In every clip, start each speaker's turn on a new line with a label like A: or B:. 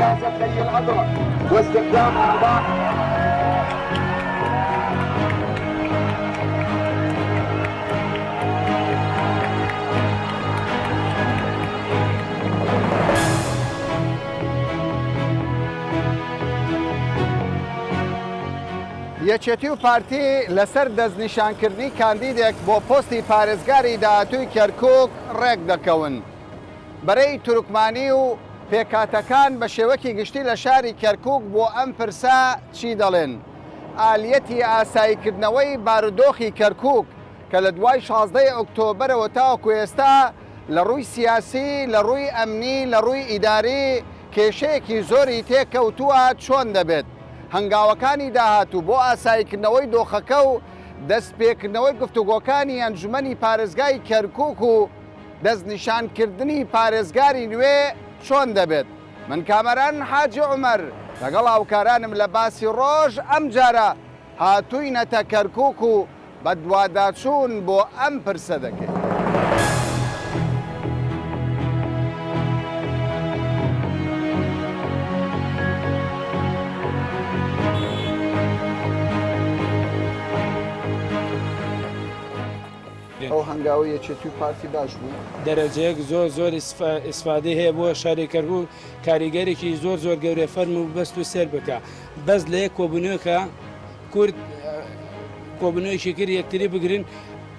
A: سياستي الأذرع واستخدام أعضاء
B: یەکێتی و پارتی لەسەر دەستنیشانکردنی کاندیدێک بۆ پۆستی پارێزگاری داهاتووی کەرکووک ڕێکدەکەون. بەرەی تورکمانی و پێکهاتەکان بە شێوەکی گشتی لە شاری کەرکووک بۆ ئەم پرسە چی دەڵێن؟ ئالیەتی ئاساییکردنەوەی بارودۆخی کەرکووک کە لە دوای 16 ئۆکتۆبەرەوە تاوەکو ئێستا لە ڕووی سیاسی، لە ڕووی ئەمنی، لە ڕووی ئیداری کێشەیەکی زۆری تێکەوتووە چۆن دەبێت؟ هەنگاوەکانی داهاتوو بۆ ئاساییکردنەوەی دۆخەکە و دەستپێکردنەوەی گفتوگۆکانی ئەنجومەنی پارێزگای کەرکووک و دەستنیشانکردنی پارێزگاری نوێ چۆن دەبێت؟ من کامەران حاجی عومەر لەگەڵ هاوکارانم لە باسی ڕۆژ ئەمجارە هاتووینەتە کەرکووک و بەدواداچوون بۆ ئەم پرسە دەکەین. ئەو هەنگاوەی یەکێتی و پارتی باش بوو؟
C: دەرەجەیەک زۆر زۆر ئیسفادەی هەیە بۆ شاری کەرکوک کاریگەرێکی زۆر زۆر گەورەیە فەرموو بەست و سێر بکە بەس لە یەک کۆبوونەوەکە کورد کۆبوونەوەیەکی کرد یەکتری بگرن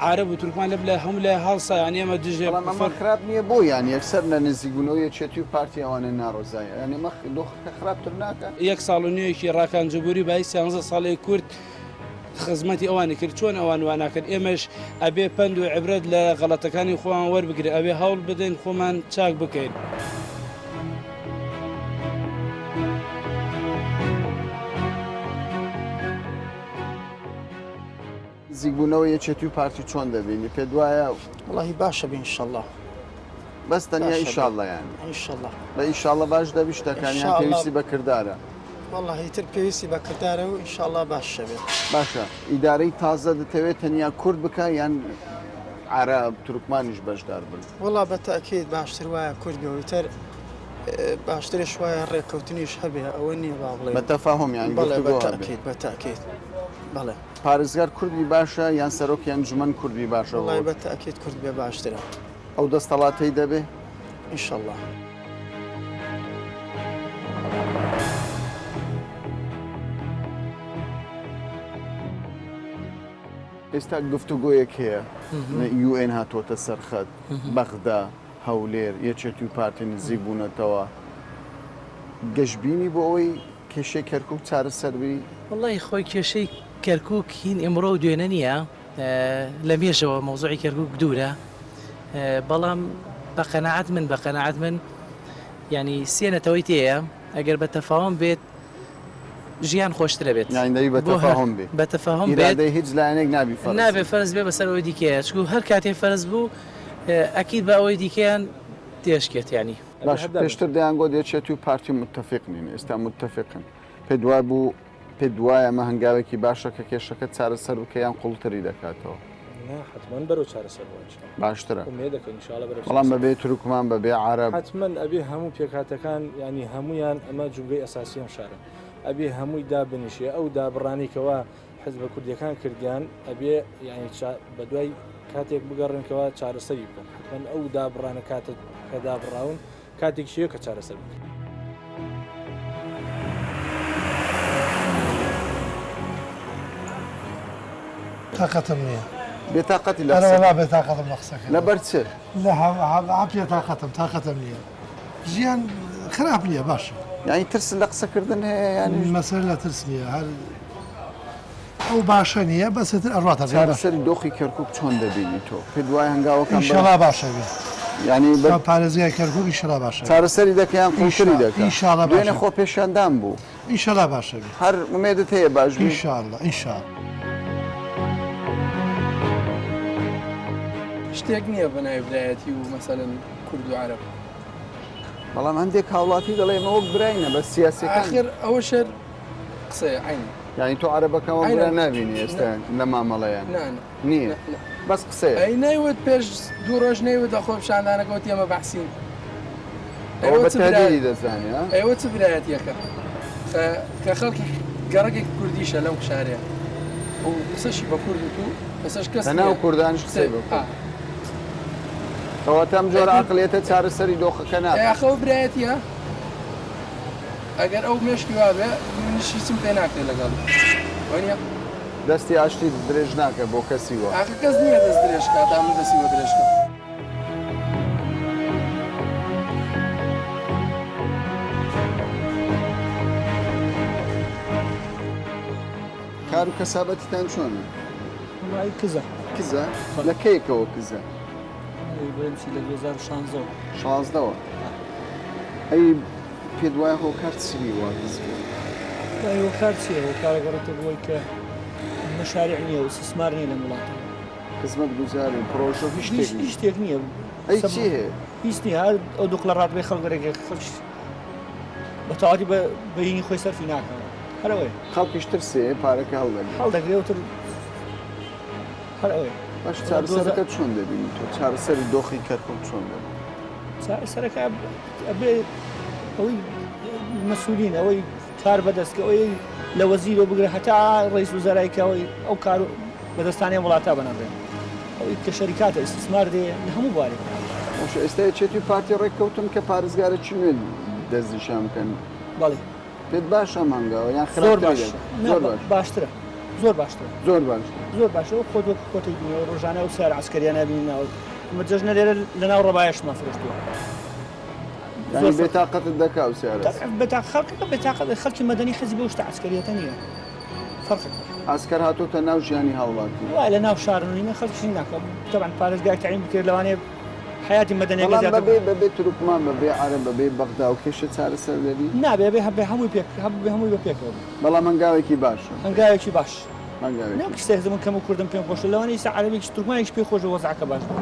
C: عرب و تورکمان لە لە هەموو لای هەڵسا یان ئێمە دژێ
B: بەڵام ئەمە خراپ نییە بۆ یان یەکسەر لە نزیکبوونەوە یەکێتی و پارتی ئەوانە ناڕەزای یان ئەمە دۆخەکە خراپتر ناکە؟
C: یەک ساڵ و نیوێکی ڕاکان جبوری بای سیانزە ساڵی کورد خزمەتی ئەوانی کرد چۆن ئەوان وا ناکەن ئێمەش ئەبێ پەند و عیبرەت لە غەڵەتەکانی خۆمان وەربگرین ئەبێ هەوڵ بدەین خۆمان چاک بکەین.
B: نزیکبوونەوەی یەکێتی و پارتی چۆن دەبینی پێت وایە؟
D: وەڵاهی باشە بێ ئینشەڵا.
B: بەس تەنیا ئیشاڵڵا یانی.
D: ئینشەڵا.
B: بە ئیشاڵڵا باش دەبی شتەکان یان پێویستی بە کردارە؟
D: وەڵاهی ئیتر پێویستی بە کردارە و ئینشاڵڵا باشە بێت.
B: باشە ئیدارەی تازە دەتەوێت تەنیا کورد بکا یان عەرەب تورکمانیش بەشدار بن؟
D: وەڵا بە تەئکید باشتر وایە کورد بێ و ئیتر باشترش وایە ڕێککەوتنیش هەبێ ئەوە نییە با بڵێین.
B: بە تەفاهوم یانی
D: بەڵێ بە
B: گفتوگۆ هەبێ.
D: تەئکید بە تەئکید بەڵێ.
B: پارێزگار کورد بی باشە یان سەرۆکی ئەنجومەن کورد بی باشە؟
D: وەڵای بە تەئکید کورد بێ باشترە.
B: ئەو دەستەڵاتەی دەبێ؟
D: ئینشەڵا.
B: ئێستا گفتوگۆیەک هەیە UN هاتۆتە سەر خەت، بەغدا، هەولێر، یەکێتی و پارتی نزیک بوونەتەوە، گەشبینی بۆ ئەوەی کێشەی کەرکوک چارەسەر بی؟
E: وەڵی خۆی کێشەی کەرکوک هین ئمڕۆ و دوێنە نییە لە مێژەوە مەوزوعی کەرکوک دوورە بەڵام بە قەناعەت من بە قەناعەت من یانی سێ نەتەوەی تێیە ئەگەر بە تەفاوم بێت ژیان خۆشترە بێت
B: یانی دەبی بە تەفاهم بێ
E: بە تەفاهم بێت
B: ئیرادەی هیچ لایەنێک نابی فەرز
E: نابێ فەرز بێ بەسەر ئەوەی دیکەیە چکو هەر کاتێ فەرز بوو ئەکید بە ئەوەی دیکەیان تێشکێت یانی.
B: باش پێشتر دەیانگۆت یەکێتی و پارتی متفق نین ئێستا متفقن پێت وای بوو پێت وایە ئەمە هەنگاوێکی باشە کە کێشەکە چارەسەر بکە یان قوڵتری دەکاتەوە؟
F: نا حەتمەن بەرەو چارەسەر بووە ان شاء اللە.
B: باشترە.
F: ئومێد دەکەین ان شاء اللە بەرەو
B: بەڵام
F: چارەسەر.
B: بەبێ تورکمان بەبێ عەرەب.
F: حەتمەن ئەبێ هەموو پێکهاتەکان یانی هەموویان ئەمە جومگەی ئەساسی ئەم شارەن ئەبێ هەمووی دابنیشێ ئەو دابڕانەی کەوا حزبە کوردیەکان کردیان ئەبێ یانی بەدوای کاتێک بگەڕێن کەوا چارەسەری بکەن حتمما ئەو دابڕانە کاتە کە دابڕاون کاتێکیش هەیە کە چارەسەر بکرێت.
G: تاقەتم نییە.
B: بێتاقەتی لە
G: ئەرێ
B: قسە.
G: وەڵا بێتاقەتم لە قسەکردن.
B: لەبەر چ؟
G: لە بێتاقەتم تاقەتم نییە. ژیان خراپ نییە باشە.
B: یانی ترست لە قسەکردن هەیە یانیش؟
G: مەسەلە لە ترس نییە هەر ئەو باشە نییە بەس ئیتر ئەڕواتە ڕێ باشە.
B: چارەسەری دۆخی کەرکوک چۆن دەبینی تۆ؟ پێت وایە هەنگاوەکان بەرەو.
G: ئینشەڵا باشە بێ.
B: یانی بە.
G: پارێزگای کەرکوک ئینشەڵا باشە بێ.
B: چارەسەری دەکا یان قوڵتری دەکا؟
G: ئینشاڵا باشە.
B: دوێنێ خۆپێشاندان بوو.
G: ئینشەڵا باشە بێ.
B: هەر ئومێدت هەیە باش بی؟
G: ئینشاڵا ئینشاڵا.
H: شتێک نییە بە ناوی برایەتی و مەسەلەن کورد و عەرەب.
B: بەڵام هەندێک هاوڵاتی دەڵێ ئێمە وەک براینە بەس سیاسیەکان.
H: ئاخر ئەوەش هەر قسەیە عەینە.
B: یانی تۆ عەرەبەکان وەک برا نابینی ئێستا لە مامەڵەیان؟
H: نا نا.
B: نییە بەس قسەیە.
H: ئەی نەیوت پێش دوو ڕۆژ نەیوت لە خۆپیشاندانەکە وتی ئێمە بەعسین.
B: ئەوە بە تهدیدی دەزانێ ها؟
H: ئێوە چ برایەتیەکە کە خەڵکی گەڕەکێکی کوردیشە لەم شارەیە و قسەشی بە کورد وت و ئێستاش کەس
B: لە ناو کوردانیش قسەی بە کورد. کەواتە ئەم جۆرە عەقڵیەتە چارەسەری دۆخەکە ناکات.
H: ئاخە ئەو برایەتیە ئەگەر ئەو مێشکی وابێ منیش هیچم پێ ناکرێ لەگەڵی وانیە؟
B: دەستی ئاشتی درێژ ناکە بۆ کەسی وا.
H: ئاخە کەس نییە دەست درێژ کا تا من دەستی بۆ درێژ کەم.
B: کار و کەسابەتیتان چۆنە؟
I: وەڵایی کزە.
B: کزە؟ لە کەیەکەوە کزە؟
I: بڵێم چی لە 2016ەوە.
B: شازدەوە؟ ئەی پێت وایە هۆکار چی بی وا کز بوو؟
I: وەڵایی هۆکار چییە؟ هۆکار ئەگەڕێتەوە بۆ ئەوەی کە مەشاریع نییە و ئیستیسمار نییە لەم وڵاتە.
B: خزمەتگوزاری و پڕۆژە و هیچ شتێک نییە.
I: هیچ شتێک نییە.
B: ئەی چی هەیە؟
I: هیچ نییە هەر ئەو دوقلە ڕاتبەی خەڵک وەرەگرێ خەڵکیش بە تەواوەتی بە بەینی خۆی سەرفی ناکەوە هەر ئەوەیە.
B: خەڵکیش ترسێ پارەکە هەڵدەگرێ.
I: هەڵدەگرێ و تر هەر ئەوەیە.
B: باش چارەسەرەکە چۆن دەبینی تۆ؟ چارەسەری دۆخی کەرکوک چۆن دەبینی؟
I: چارەسەرەکە ئەبێ ئەوەی مەسولین ئەوەی کار بەدەست کە ئەوەی لە وەزیرەوە بگرە هەتا ڕئیس وزەرای کە ئەوەی ئەو کار بەدەستانەی ئەم وڵاتە بەنەڕێن ئەوەی کە شەریکاتە ئیستیسمار دێ لە هەموو بوارێک.
B: باشە ئێستا یەکێتی و پارتی ڕێککەوتن کە پارێزگارێکی نوێ دەستنیشان بکەن.
I: بەڵێ.
B: پێت باشە ئەم هەنگاوە یان
I: زۆر باش زۆر باش باشترە زۆر باشترە
B: زۆر باشترە
I: زۆر باشە و خۆت وەک خۆتی بینەوە ڕۆژانە ئەو سەیارە عەسکەریانە بینەوە ئەمە جەژنە لێرە لەناو ڕەبایەشمان فرۆشتووە
B: یانی بێتاقەتت دەکا ئەو سیارە.
I: بێتاق خەڵکەکە بێتاقەت خەڵکی مەدەنی حەزی بەو شتە عەسکەریەتە نییە فەرقەکە.
B: عەسکەر هاتۆتە ناو ژیانی هاوڵاتی.
I: وایە لە ناو شارن و ئینە خەڵکیش ناکا تەبعەن پارێزگای تەعین بکرێت لەوانەیە حەیاتی مەدەنیەکە
B: بەڵام
I: زیاتر
B: بەبێ بەبێ تورکمان بەبێ عەرەب بەبێ بەغدا و کێشە چارەسەر دەبی؟
I: نابێ ئەبێ هەبێ هەمووی پێک هەبێ هەمووی بە پێکەوە بێ.
B: بەڵام هەنگاوێکی باشە.
I: هەنگاوێکی باش.
B: هەنگاوێکی.
I: نەک سێ من کەم و کوردم پێم خۆشە لەوانەیە ئیستا عەرەبێکیش تورکمانێکیش پێی خۆشە وەزعەکە باش بێ.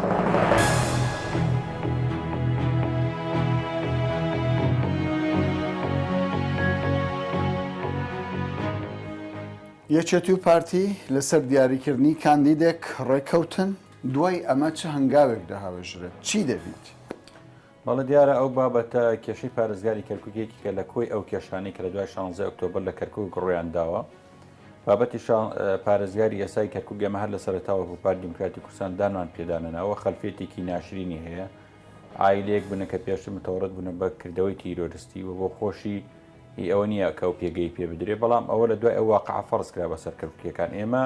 B: یەکێتی و پارتی لەسەر دیاریکردنی کاندیدێک ڕێککەوتن، دوای ئەمە چ هەنگاوێک دەهاوێژرێت؟ چی دەبیت؟
J: بەڵێ دیارە ئەو بابەتە کێشەی پارێزگاری کەرکوک یەکێکە لە کۆی ئەو کێشانەی کە لە دوای شانزەی ئۆکتۆبەر لە کەرکوک ڕوویان داوە. بابەتی پارێزگاری ئێستای کەرکوک ئێمە هەر لە سەرەتاوە وەکو پارتی دیموکراتی کوردستان دانمان پێدا نەناوە، خەلفیەتێکی ناشرینی هەیە. عایلەیەک بوونە کە پێشتر متەوەڕت بوونە بە کردەوەی تیرۆرستی و بۆ خۆشی هی ئەوە نییە کە ئەو پێگەی پێ بدرێ، بەڵام ئەوە لە دوای ئەو واقعە فەرز کرا بەسەر کەرکوکییەکان. ئێمە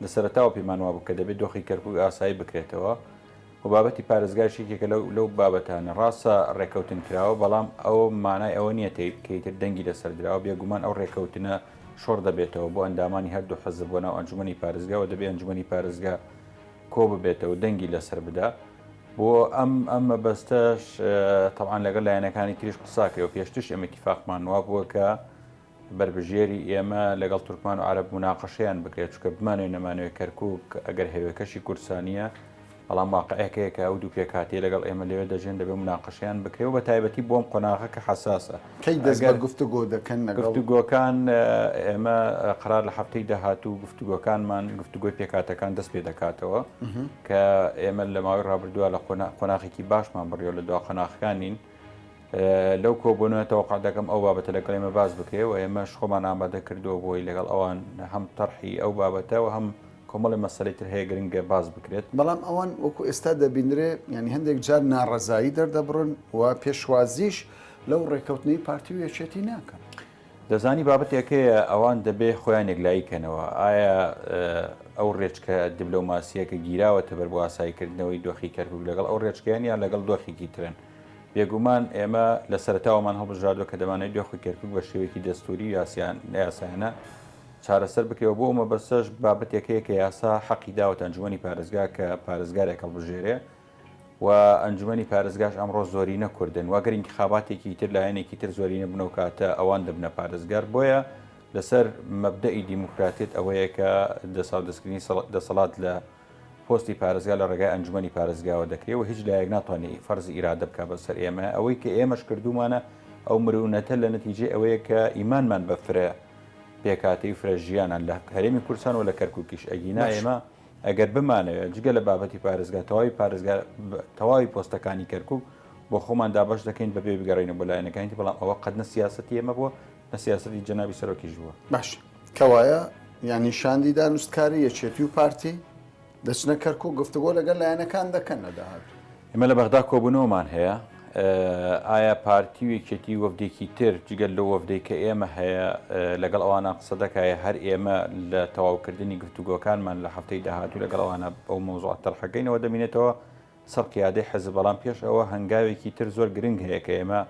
J: لە سەرەتاوە پێمان وابوو کە دەبێت دۆخی کەرکوک ئاسایی بکرێتەوە و بابەتی پارێزگاریش یەکێکە لەو لەو بابەتانە. ڕاستە ڕێکەوتن کراوە، بەڵام ئەوە مانای ئەوە نییە کە ئیتر دەنگی لەسەر دراوە، بێگومان ئەو ڕێکەوتنە شۆڕ دەبێتەوە بۆ ئەندامانی هەردوو حزب بۆ ناو ئەنجومەنی پارێزگا و دەبێ ئەنجومەنی پارێزگا کۆ ببێتەوە دەنگی لەسەر بدا. بۆ ئەم ئەم مەبەستەش تەبعەن لەگەڵ لایەنەکانی تریش قسە کرێ و پێشتریش ئێمە ئیتیفاقمان وابووە کە بەربژێری ئێمە لەگەڵ تورکمان و عەرەب موناقەشەیان بکرێت چونکە بمانەوێ نەمانەوێ کەرکوک ئەگەر هەوێکەشی کوردستانیە بەڵام واقعێک هەیە کە ئەو دوو پێکهاتەیە لەگەڵ ئێمە لەوێ دەژێن دەبێ موناقەشەیان بکرێ و بە تایبەتی بۆم قۆناغە کە حەساسە
B: کەی دەست بە
J: ئەگەر
B: گفتوگۆ دەکەن لەگەڵ
J: گفتوگۆکان ئێمە قەرار لە هەفتەی داهاتوو گفتوگۆکانمان گفتوگۆی پێکهاتەکان دەست پێ دەکاتەوە کە ئێمە لە ماوەی ڕابردووە لە قۆناغێکی باشمان بڕیەوە لە دوا قۆناغەکان نین لەو کۆبوونەوە تەوەقع دەکەم ئەو بابەتە لەگەڵ ئێمە باس بکرێ و ئێمەش خۆمان ئامادە کردووە بۆی لەگەڵ ئەوان هەم تەرحی ئەو بابەتە و هەم کۆمەڵی مەسەلەی تر هەیە گرنگە باس بکرێت.
B: بەڵام ئەوان وەکو ئێستا دەبینرێ یانی هەندێک جار ناڕەزایی دەردەبڕن و پێشوازیش لەو ڕێکەوتنەی پارتی و یەکێتی ناکەن.
J: دەزانی بابەتێک هەیە ئەوان دەبێ خۆیان یەکلایی کەنەوە ئایا ئەو ڕێچکە دبلۆماسیە کە گیراوەتە بەر بۆ ئاساییکردنەوەی دۆخی کەرکوک لەگەڵ ئەو ڕێچکەیان یان لەگەڵ دۆخێکی ترن بێگومان ئێمە لە سەرەتاوەمان هەڵبژاردووە کە دەمانەوێت دۆخی کەرکوک بە شێوەیەکی دەستوری و یاسایانە چارەسەر بکرێ و بۆ ئەو مەبەستەش بابەتێک هەیە کە یاسا حەقی داوەتە ئەنجومەنی پارێزگا کە پارێزگارێک هەڵبژێرێ و ئەنجومەنی پارێزگاش ئەمڕۆ زۆرینە کوردن و گەر ئینتخاباتێکی تر لایەنێکی تر زۆرینە بن ئەو کاتە ئەوان دەبنە پارێزگار بۆیە لەسەر مەبدەئی دیموکراتیەت ئەوەیە کە دەساودەستکردنی دەسەڵات لە پۆستی پارێزگا لە ڕێگای ئەنجومەنی پارێزگاوە دەکرێت و هیچ لایەک ناتوانێت فەرزی ئیرادە بکات بەسەر ئێمە ئەوەی کە ئێمەش کردوومانە ئەو مرونەتە لە نەتیجەی ئەوەیە کە ئیمانمان بە فرە پێکهاتەی و فرە ژیانە لە هەرێمی کوردستان و لە کەرکوکیش ئەگینا ئێمە ئەگەر بمانەوێت جگە لە بابەتی پارێزگا تەواوی پارێزگا تەواوی پۆستەکانی کەرکوک بۆ خۆمان دابەش دەکەین بەبێ بگەڕێینەوە بۆ لایەنەکانی تر، بەڵام ئەوە قەت نە سیاسەتی ئێمە بووە نە سیاسەتی جەنابی سەرۆکیش بووە.
B: باشە کەوایە یانی شاندی دانوستکاری یەکێتی و پارتی دەچنە کەرکوک گفتوگۆ لەگەڵ لایەنەکان دەکەن لە داهاتوو؟
J: ئێمە لە بەغدا کۆبوونەوەمان هەیە، ئایا پارتی و یەکێتی وەفدێکی تر جگە لەو وەفدەی کە ئێمە هەیە لەگەڵ ئەوانە قسە دەکا یا هەر ئێمە لە تەواوکردنی گفتوگۆکانمان لە هەفتەی داهاتوو لەگەڵ ئەوانە ئەو مەوزوعە تەرحەکەینەوە دەمینێتەوە سەر قیادەی حزب، بەڵام پێش ئەوە هەنگاوێکی تر زۆر گرنگ هەیە کە ئێمە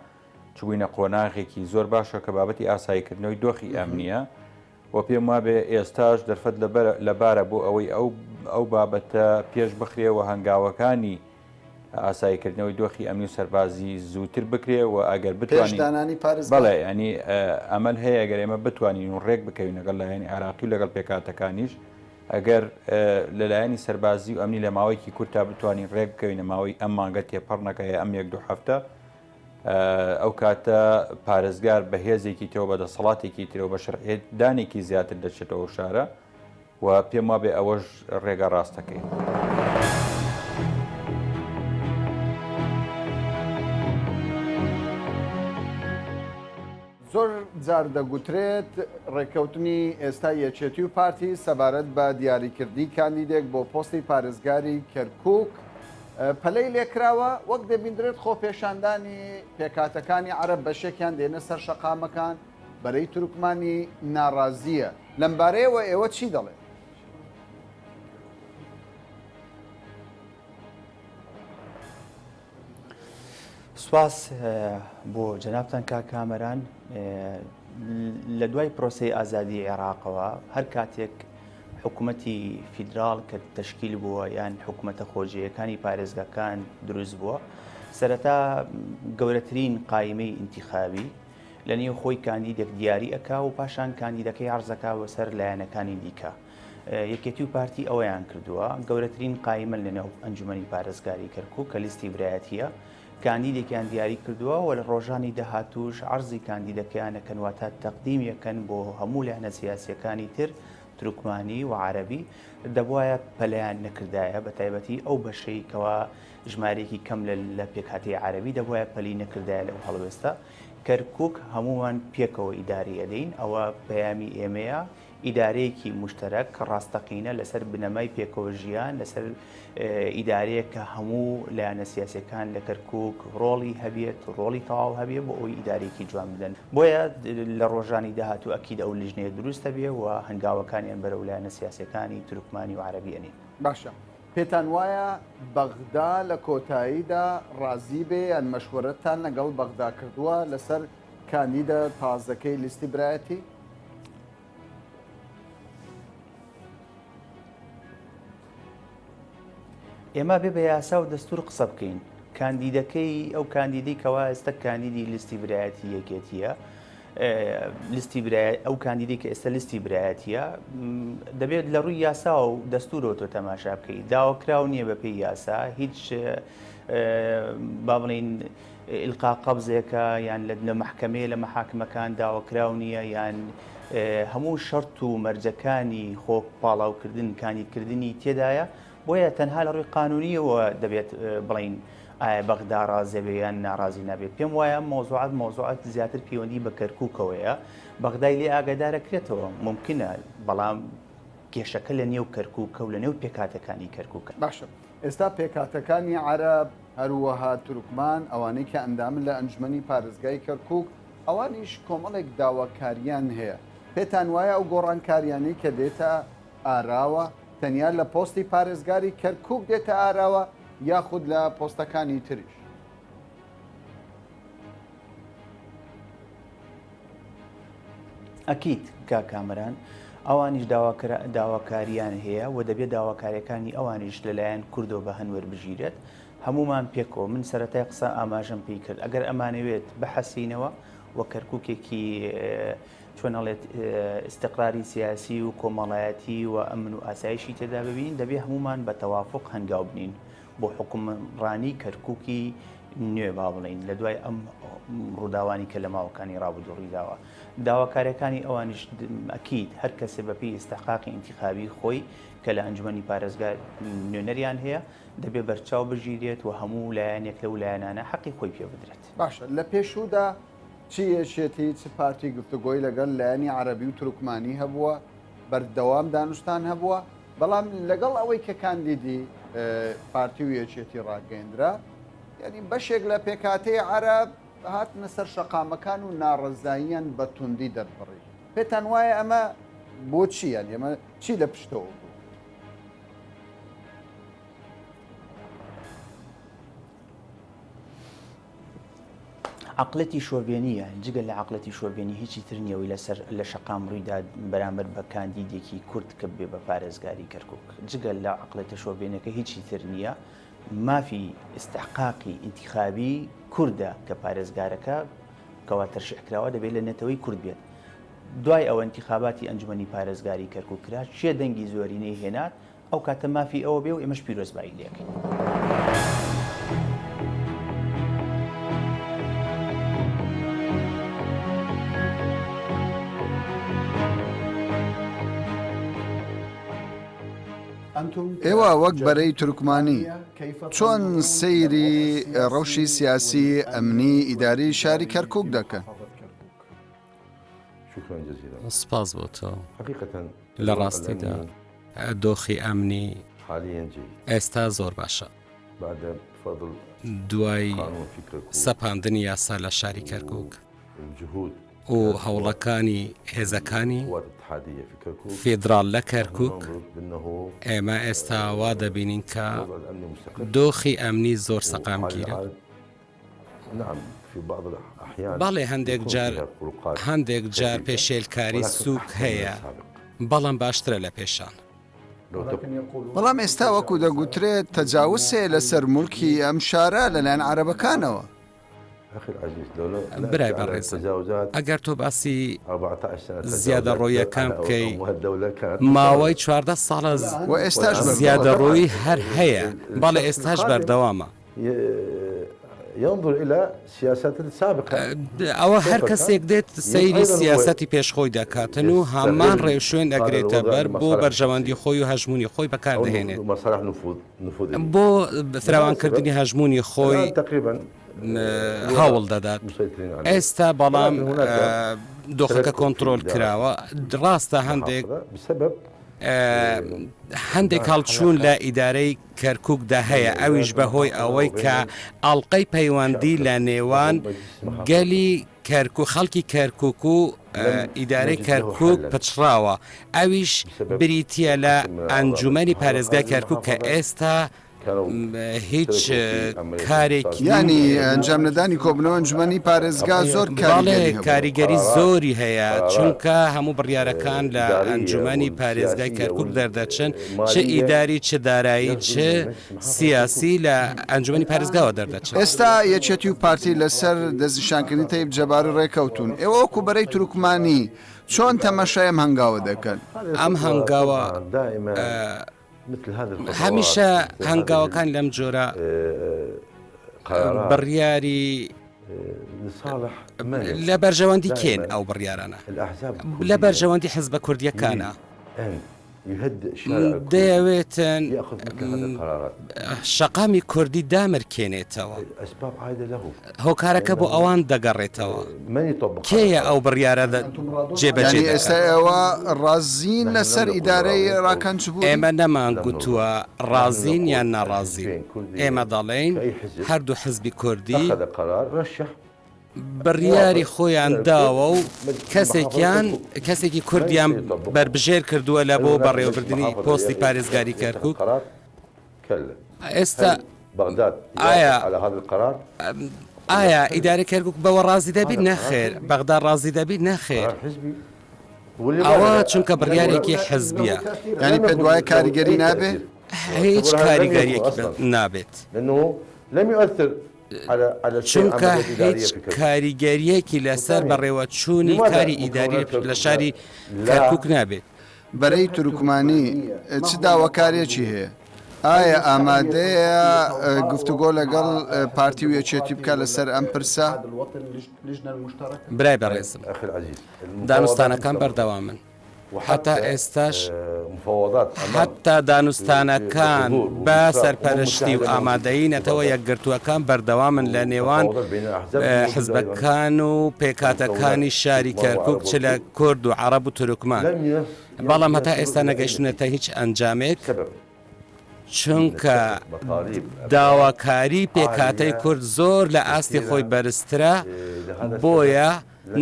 J: چووینە قۆناغێکی زۆر باشە کە بابەتی ئاساییکردنەوەی دۆخی ئەمنییە و پێم وابێ ئێستاش دەرفەت لەبارە بۆ ئەوەی ئەو ئەو بابەتە پێش بخرێ و هەنگاوەکانی ئاساییکردنەوەی دۆخی ئەمنی و سەربازی زووتر بکرێ و ئەگەر بتوانین
B: دانانی پارێزگار
J: بەڵێ ینی ئەمەل هەیە ئەگەر ئێمە بتوانین و ڕێک بکەوین لەگەڵ لایەنی عێراقی و لەگەڵ پێکهاتەکانیش ئەگەر لە لایەنی سەربازی و ئەمنی لە ماوەیەکی کورتا بتوانین ڕێک بکەوین لە ماوەی ئەم مانگە تێپەڕ نەکە یا ئەم یەک دوو هەفتە ئەو کاتە پارێزگار بە هێزێکی ترەوە بە دەسەڵاتێکی ترەوە بە شەرعیەتدانێکی زیاتر دەچێتەوە ئەو شارە و پێم وابێ ئەوەش ڕێگا ڕاستەکەی.
B: زۆر جار دەگوترێت ڕێککەوتنی ئێستای یەکێتی و پارتی سەبارەت بە دیاریکردنی کاندیدێک بۆ پۆستی پارێزگاری کەرکوک پەلەی لێکراوە، وەک دەبیندرێت خۆپێشاندانی پێکهاتەکانی عەرەب بەشێکیان دێنە سەر شەقامەکان، بەرەی تورکمانی ناڕازییە، لەمبارەیەوە ئێوە چی دەڵێن؟
K: سوپاس بۆ جەنابتان کاک کامەران. لە دوای پرۆسەی ئازادی عێراقەوە هەر کاتێک حکوومەتی فیدراڵ کە تەشکیل بووە یان حکوومەتە خۆجێیەکانی پارێزگاکان دروست بووە سەرەتا گەورەترین قایمەی ئینتیخابی لە نێو خۆی کاندیدێک دیاری ئەکا و پاشان کاندیدەکەی عەرزەکا بەسەر لایەنەکانی دیکە. یەکێتی و پارتی ئەوەیان کردووە، گەورەترین قایمەن لەنێو ئەنجومەنی پارێزگاری کەرکوک کە لیستی برایەتییە، کاندیدێکیان دیاری کردووە و لە ڕۆژانی داهاتووش عەرزی کاندیدەکەیان ئەکەن واتە تەقدیمی ئەکەن بۆ هەموو لایەنە سیاسییەکانی تر تورکمانی و عەرەبی، دەبوایە پەلەیان نەکردایە بەتایبەتی ئەو بەشەی کەوا ژمارەیەکی کەم لە پێکهاتەی عەرەبی دەبوایە پەلی نەکردایە لەو هەڵوێستە. کەرکوک هەموومان پێکەوە ئیدارەی ئەدەین ئەوە پەیامی ئێمەیە، ئیدارەیەکی موشتەرەک ڕاستەقینە لەسەر بنەمای پێکەوە ژیان، لەسەر ئیدارەیەک کە هەموو لایەنە سیاسیەکان لە کەرکوک ڕۆڵی هەبێت، ڕۆڵی تەواو هەبێ بۆ ئەوەی ئیدارەیەکی جوان بدەن. بۆیە لە ڕۆژانی داهاتوو ئەکید ئەو لیژنەیە دروست ئەبێ و هەنگاوەکانیان بەرەو لایەنە سیاسیەکانی تورکمانی و عەرەبی ئەنێن.
B: باشە پێتان وایە بەغدا لە کۆتاییدا ڕازی بێ یان مەشوەرەتتان لەگەڵ بەغدا کردووە لەسەر کاندیدە تازەکەی لیستی برایەتی؟
K: ئێمە بێ بە یاسا و دەستور قسە بکەین کاندیدەکەی ئەو کاندیدی کەوا ئێستا کاندیدی لیستی برایەتی یەکێتیە لیستی برای ئەو کاندیدی کە ئێستا لیستی برایەتیە دەبێت لە ڕووی یاسا و دەستورەوە تۆ تەماشا بکەیت داواکراو نییە بە پێی یاسا هیچ با بڵین ئیلقا قەبزێکە یان لە مەحکەمەیە لە مەحاکمەکان داواکراو نییە یان هەموو شەرت و مەرجەکانی خۆ پاڵاوکردن کاندیدکردنی تێدایە بۆیە تەنها لە ڕووی قانونیەوە دەبێت بڵین ئایا بەغدا ڕازێ بێ یان ناڕازی نابێت پێم وایە مەوزوعات مەوزوعات زیاتر پەیوەندی بە کەرکووکەوەیە بەغدای لێ ئاگادارەکرێتەوە ممکنە بەڵام کێشەکە لە نێو کەرکووکە و لە نێو پێکهاتەکانی کەرکووکە.
B: باشە ئێستا پێکهاتەکانی عەرەب، هەروەها تورکمان، ئەوانەی کە ئەندامن لە ئەنجومەنی پارێزگای کەرکووک، ئەوانیش کۆمەڵێک داواکارییان هەیە. پێتان وایە ئەو گۆڕانکارییانەی کە دێتە ئاراوە، تەنیا لە پۆستی پارێزگاری کەرکووک دێتە ئاراوە یاخود لە پۆستەکانی تریش؟
K: ئەکید کاک کامەران ئەوانیش داواکاریان هەیە و دەبێت داواکاریەکانی ئەوانیش لەلایەن کوردەوە بە هەند وەربگیرێت هەمومان پێکەوە من سەرەتای قسە ئاماژەم پێی کرد ئەگەر ئەمانەوێت بحەسینەوە و کەرکوکێکی چۆن ئەڵێت ئیستقراری سیاسی و کۆمەڵایەتی و ئەمن و ئاسایشی تێدا ببین دەبێ هەمومان بە تەوافق هەنگاو بنین بۆ حوکمڕانی کەرکوکی. نوێ با بڵێین لە دوای ئەم ڕووداوانی کە لە ماوەکانی ڕابردوو ڕوویداوە داواکاریەکانی ئەوانیش ئەکید هەر کەسێ بەپێی ئیستحقاقی ئینتیخابی خۆی کە لە ئەنجومەنی پارێزگا نوێنەریان هەیە دەبێ بەرچاو بگیرێت و هەموو لایەنێک لەو لایەنانە حەقی خۆی پێ بدرێت.
B: باشە لە پێشوودا چ یەکێتی چ پارتی گفتوگۆی لەگەڵ لایەنی عەرەبی و تورکمانی هەبووە، بەردەوام دانوستان هەبووە، بەڵام لەگەڵ ئەوەی کە کاندیدی پارتی و یەکێتی ڕاگەیەندرا، یانی بەشێک لە پێکهاتەی عەرەب هاتنە سەر شەقامەکان و ناڕەزاییان بە توندی دەربڕی. پێتان وایە ئەمە بۆچی یانی ئەمە چی لە پشتەوە بوو؟
K: عەقڵێتی شۆڤێنییە، جگە لە عەقڵێتی شۆڤێنی هیچی تر نییە ئەوەی لەسەر لە شەقام ڕوویدا بەرامبەر بە کاندیدێکی کورد کە ببێ بە پارێزگاری کەرکوک جگە لە عەقڵێتە شۆڤێنەکە هیچی تر نییە مافی ئیستحقاقی ئینتیخابی کوردە کە پارێزگارەکە کەوا تەرشیح کراوە دەبێت لە نەتەوەی کورد بێت دوای ئەوە ئینتیخاباتی ئەنجومەنی پارێزگاری کەرکوک کرا کێ دەنگی زۆرینەی هێنات ئەو کاتە مافی ئەوە بێ و ئێمەش پیرۆزبایی لێکەین.
B: ئێوە وەک بەرەی تورکمانی چۆن سەیری ڕەوشی سیاسی، ئەمنی، ئیداری شاری کەرکوک دەکەن؟
L: سپاس بۆ تۆ. لە ڕاستیدا دۆخی ئەمنی ئێستا زۆر باشە. دوای سەپاندنی یاسا لە شاری کەرکوک و هەوڵەکانی هێزەکانی فیدراڵ لە کەرکوک، ئێمە ئێستا وا دەبینین کە دۆخی ئەمنی زۆر سەقامگیرە. بەڵێ هەندێک جار هەندێک جار پێشێلکاری سووک هەیە بەڵام باشترە لە پێشان.
B: بەڵام ئێستا وەکو دەگوترێت تەجاوز هەیە لەسەر موڵکی ئەم شارە لەلایەن عەرەبەکانەوە.
L: برای بەڕێزم ئەگەر تۆ باسی زیادەڕۆییەکان بکەی ماوەی 14 ساڵە زیادەڕۆیی هەر هەیە بەڵێ ئێستاش بەردەوامە.
M: ينظر الى سیاسات سابقە.
L: ئەوە هەر کەسێک دێت سەیری سیاسەتی پێش خۆی دەکاتن و هەمان ڕێوشوێن ئەگرێتە بەر بۆ بەرژەوەندی خۆی و هەژموونی خۆی بەکاردەهێنێت بۆ فراوانکردنی هەژموونی خۆی هەوڵ دەدات ئێستا بەڵام دۆخەکە کۆنترۆل کراوە ڕاستە هەندێک هەندێک هەڵچوون لە ئیدارەی کەرکوکدا هەیە، ئەویش بەهۆی ئەوەی کە ئەڵقەی پەیوەندی لە نێوان گەلی کەرکوک خەڵکی کەرکوک و ئیدارەی کەرکوک پچڕاوە، ئەویش بریتییە لە ئەنجومەنی پارێزگای کەرکوک کە ئێستا هیچ کارێکی.
B: یانی ئەنجام نەدانی کۆبنەوە ئەنجومەنی پارێزگا زۆر کاریگەری هەبوو.
L: کاریگەری زۆری هەیە چونکە هەموو بڕیارەکان لە ئەنجومەنی پارێزگای کەرکوک دەردەچن چ ئیداری چ دارایی چ سیاسی لە ئەنجومەنی پارێزگاوە دەردەچن.
B: ئێستا یەکێتی و پارتی لەسەر دەستنیشانکردنی تەیب جەباری ڕێکەوتوون، ئێوە وەکو بەرەی تورکمانی چۆن تەمەشای ئەم هەنگاوە دەکەن؟
L: ئەم هەنگاوە هەمیشە هەنگاوەکان لەم جۆرە بڕیاری لە بەرژەوەندی کێن ئەو بڕیارانە لە بەرژەوەندی حزبە کوردیەکانە. دەیەوێتن شەقامی کوردی دامرکێنێتەوە. هۆکارەکە بۆ ئەوان دەگەڕێتەوە. کێیە ئەو بڕیارە جێبەجێ
B: یانی ئێستا
L: دەکات؟
B: ئێوە ڕازین لەسەر ئیدارەی ڕاکان جبوری؟
L: ئێمە نەمانگوتووە ڕازین یان ناڕازین. ئێمە دەڵێین هەردوو حزبی کوردی بڕیاری خۆیان داوە و کەسێکیان کەسێکی کوردیان بەربژێر کردووە لە بۆ بەڕێوەبردنی پۆستی پارێزگاری کەرکوک. ئێستا ئایا ئایا ئیدارەی کەرکوک بەوە ڕازی دەبیت؟ نەخێر. بەغدا ڕازی دەبیت؟ نەخێر. ئەوە چونکە بڕیارێکی حزبیە.
B: یانی پێت وایە کاریگەری نابێ؟
L: هیچ کاریگەریەکی نابێت. چونکە هیچ کاریگەریەکی لەسەر بەڕێوەچوونی کاری ئیداری لە شاری کەرکوک نابێت.
B: بەرەی تورکمانی چ داواکاریەکی هەیە؟ ئایا ئامادەیە گفتوگۆ لەگەڵ پارتی و یەکێتی بکات لەسەر ئەم پرسە؟
L: برای بەڕێزم، دانوستانەکان بەردەوامن. هەتا ئێستاش هەتا دانوستانەکان بە سەرپەرشتی و ئامادەیی نەتەوە یەکگرتووەکان بەردەوامن لە نێوان حزبەکان و پێکهاتەکانی شاری کەرکوک چ لە کورد و عەڕەب و تورکمان بەڵام هەتا ئێستا نەگەیشتونەتە هیچ ئەنجامێک. چونکە داواکاری پێکهاتەی کورد زۆر لە ئاستی خۆی بەرزترە، بۆیە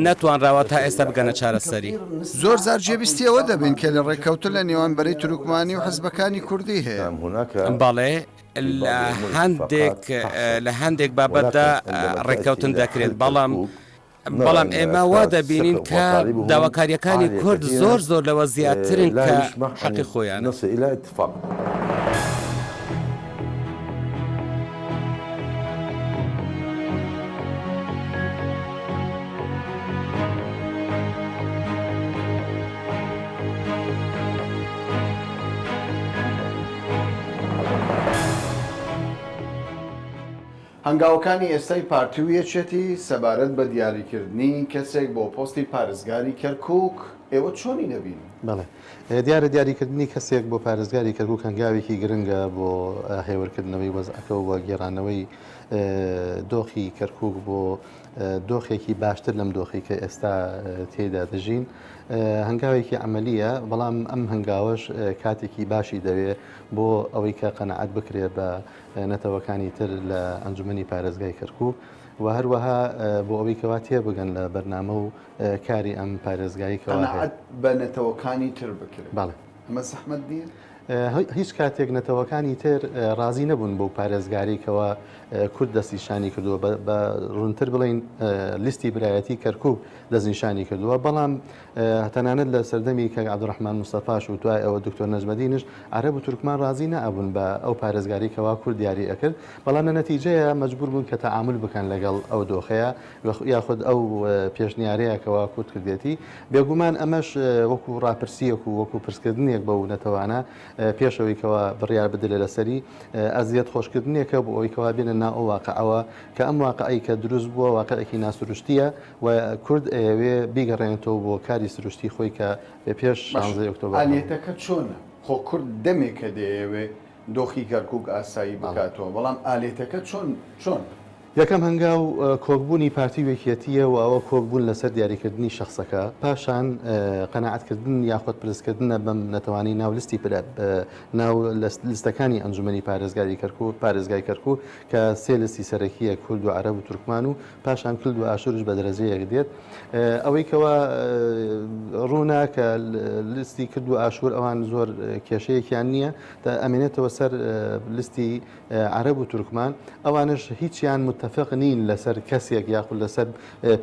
L: نەتوانراوە تا ئێستا بگەنە چارەسەری.
B: زۆر جار جێبیستی ئەوە دەبین کە لە ڕێککەوتن لە نێوان بەرەی تورکمانی و حزبەکانی کوردی هەیە.
L: بەڵێ لە هەندێک لە هەندێک بابەتدا ڕێککەوتن دەکرێت، بەڵام بەڵام ئێمە وا دەبینین کە داواکارییەکانی کورد زۆر زۆر لەوە زیاترن کە حەقی خۆیانە.
B: هەنگاوەکانی ئێستای پارتی و یەکێتی سەبارەت بە دیاریکردنی کەسێک بۆ پۆستی پارێزگاری کەرکوک، ئێوە چۆنی دەبینن؟
N: بەڵێ دیارە دیاریکردنی کەسێک بۆ پارێزگاری کەرکوک هەنگاوێکی گرنگە بۆ هێورکردنەوەی وەزعەکە و گێڕانەوەی دۆخی کەرکوک بۆ دۆخێکی باشتر لەم دۆخی کە ئێستا تێیدا دەژین. هەنگاوێکی عەمەلییە، بەڵام ئەم هەنگاوەش کاتێکی باشی دەوێ بۆ ئەوەی کە قەناعەت بکرێ بە نەتەوەکانی تر لە ئەنجومەنی پارێزگای کەرکوک و هەروەها بۆ ئەوەی کەوا تێبگەن لە بەرنامە و کاری ئەم پارێزگای کەوا هەیە.
B: قەناعەت بە نەتەوەکانی تر بکرێت.
N: بەڵێ.
B: ئەمە زەحمەت نییە؟
N: هیچ کاتێک نەتەوەکانی تر ڕازی نەبوون بەو پارێزگارەی کەوا کورد دەستنیشانی کردووە، بە ڕوونتر بڵێین لیستی برایەتی کەرکوک دەستنیشانی کردووە، بەڵام تەنانەت لە سەردەمی کاک عەبدولڕەحمان مستەفاش و دوای ئەوە دکتۆر نەجمەدینش عەرەب و تورکمان ڕازی نەئەبوون بە ئەو پارێزگارەی کەوا کورد دیاری ئەکرد، بەڵام لە نەتیجەیا مەجبوور بوون کە تەعامول بکەن لەگەڵ ئەو دۆخەیا یاخود ئەو پێشنیارەیا کەوا کورد کردێتی. بێگومان ئەمەش وەکو ڕاپرسییەک و وەکو پرسکردنێک بەو نەتەوانە پێش ئەوەی کەوا بڕیار بدرێ لەسەری ئەزیەت خۆشکردنێکە بۆ ئەوەی کەوا بێنە ناو ئەو واقعەوە کە ئەم واقعەی کە دروست بووە واقعێکی ناسروشتییە و کورد ئەیەوێ بیگەڕێنێتەوە بۆ کاری سروشتی خۆی کە پێش
B: باشە
N: شانزەی ئۆکتۆبەر هەبوو.
B: ئالیەتەکە چۆنە؟ خۆ کورد دەمێکە دەیەوێ دۆخی کەرکوک ئاسایی
N: بەڵێ.
B: بکاتەوە، بەڵام ئالیەتەکە چۆن چۆن؟
N: یەکەم هەنگاو کۆکبوونی پارتی و یەکیەتییە و ئەوە کۆکبوون لەسەر دیاریکردنی شەخسەکە، پاشان قەناعەتکردن یاخود پرسکردنە بەم نەتەوانەی ناو لستی ناو لستەکانی ئەنجومەنی پارێزگاری کەرکوک پارێزگای کەرکوک کە سێ لستی سەرەکییە کورد و عەرەب و تورکمان و پاشان کلد و ئاشوریش بە دەرەجەیەک دێت. ئەوەی کەوا ڕوونە کە لستی کرد و ئاشور ئەوان زۆر کێشەیەکیان نییە، ئەمێنێتەوە سەر لستی عەرەب و تورکمان، ئەوانش هیچیان متفق نین لەسەر کەسێک یاخود لەسەر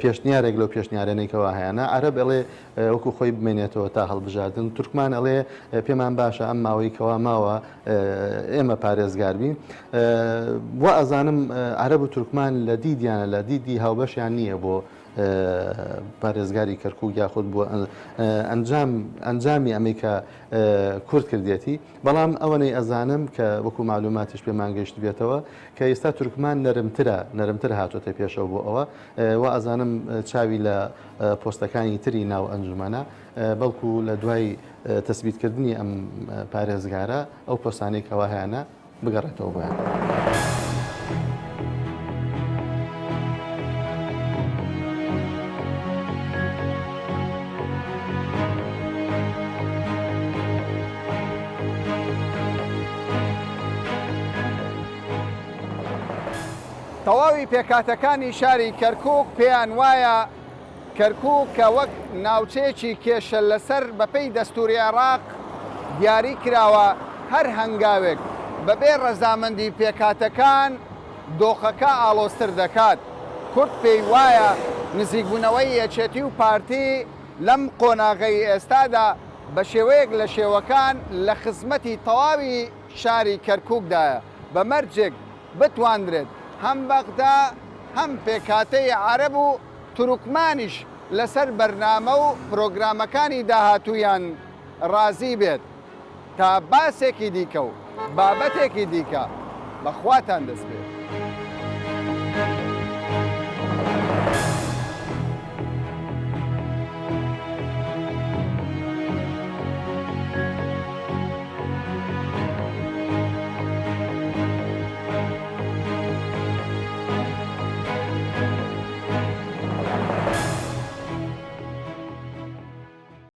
N: پێشنیارێک لەو پێشنیارانەی کەوا هەیانە. عەرەب ئەڵێ وەکو خۆی بمێنێتەوە تا هەڵبژاردن، تورکمان ئەڵێ پێمان باشە ئەم ماوەی کەوا ماوە ئێمە پارێزگار بین. وا ئەزانم عەرەب و تورکمان لە دیدیانە لە دیدی هاوبەشیان نییە بۆ پارێزگاری کەرکوک یاخود بۆ ئەنجام ئەنجامی ئەمەی کە کورد کردێتی. بەڵام ئەوەنەی ئەزانم کە وەکو مەعلوماتیش پێمان گەیشتبێتەوە کە ئێستا تورکمان نەرمترە نەرمتر هاتۆتە پێشەوە بۆ ئەوە وا ئەزانم چاوی لە پۆستەکانی تری ناو ئەنجومەنە بەڵکو لە دوای تەسبیتکردنی ئەم پارێزگارە ئەو پۆستانەی کەوا هەیانە بگەڕێتەوە بۆیان.
B: تەواوی پێکهاتەکانی شاری کەرکووک پێیان وایە کەرکووک کە وەک ناوچەیەکی کێشە لەسەر بەپێی دەستووری عێراق دیاری کراوە، هەر هەنگاوێک بەبێ ڕەزامەندی پێکهاتەکان دۆخەکە ئاڵۆزتر دەکات. کورد پێی وایە نزیکبوونەوەی یەکێتی و پارتی لەم قۆناغەی ئێستادا بە شێوەیەک لە شێوەکان لە خزمەتی تەواوی شاری کەرکووکدایە بە مەرجێک بتواندرێت هەم بەغدا هەم پێکهاتەی عەرەب و تورکمانیش لەسەر بەرنامە و پرۆگرامەکانی داهاتوویان ڕازی بێت تا باسێکی دیکە و. بابەتێکی دیکە بە خواتان دەسپێرم.